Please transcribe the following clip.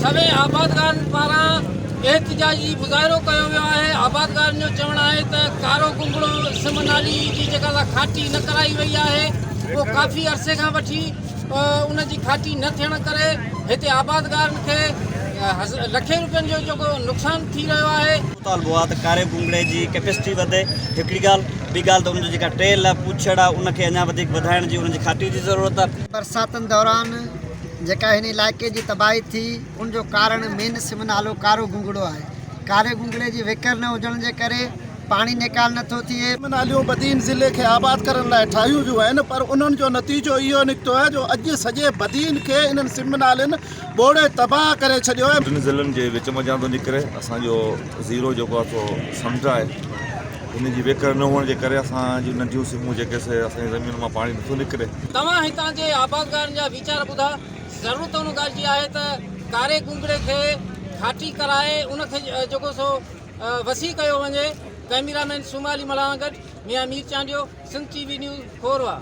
سوين آبادگارن پاران احتجاجي مظاهرو ڪيو ويو آهي. آبادگارن جو چوڻ آهي ته ڪارو گنگڙو سم نالي جي جيڪا سا کاٽي نه ڪرائي وئي آهي اهو ڪافي عرصي کان وٺي ان جي کاٽي نه ٿيڻ ڪري هتي آبادگارن کي لکين روپين جو جيڪو نقصان ٿي رهيو آهي. مطالبو آهي ته ڪاري گونگڙي جي ڪيپيسٽي وڌي هڪڙي ڳالهه ٻي ڳالهه ته ان جو جيڪا ٽيل آهي پوڇڙ آهي ان کي اڃا وڌيڪ وڌائڻ جي ان جي کاٽي جي ضرورت آهي. برساتن دوران جيڪا هن علائقي جي تباهي ٿي ان جو ڪارڻ مين سم نالو ڪارو گونگڙو آهي. ڪاري گونگڙي جي ويڪر نه هجڻ جي ڪري پاڻي نيڪال نه ٿو ٿئي. سم ناليون بدين ضلعي کي آباد ڪرڻ لاء ٺاهيون ويون آهن پر انهن جو نتيجو اهو نڪتو آهي جو اڄ سڄي بدين کي انهن سم نالين ٻوڙي تباهه ڪري ڇڏيو آهي. ٽن ضلعن جي وچ منجهان ٿو نڪري. اسان جو زيرو جيڪو آهي سو سمنڊ آهي. هن جي ويڪر نه هئڻ جي ڪري اسان جون ننڍيون سمون جيڪي سي اسان جي زمين مان پاڻي نٿو نڪري. توهان هتان جي آبادگارن جا ويچار ٻڌا. ضرورت ان ڳالهه جي آهي ته ڪاري گونگڙي کي کاٽي ڪرائي ان کي جيڪو سو وسيع ڪيو وڃي. ڪئميرا مين سومالي ملاح سان گڏ Mian Mir Chandio, Sindh T V news, Khorwah.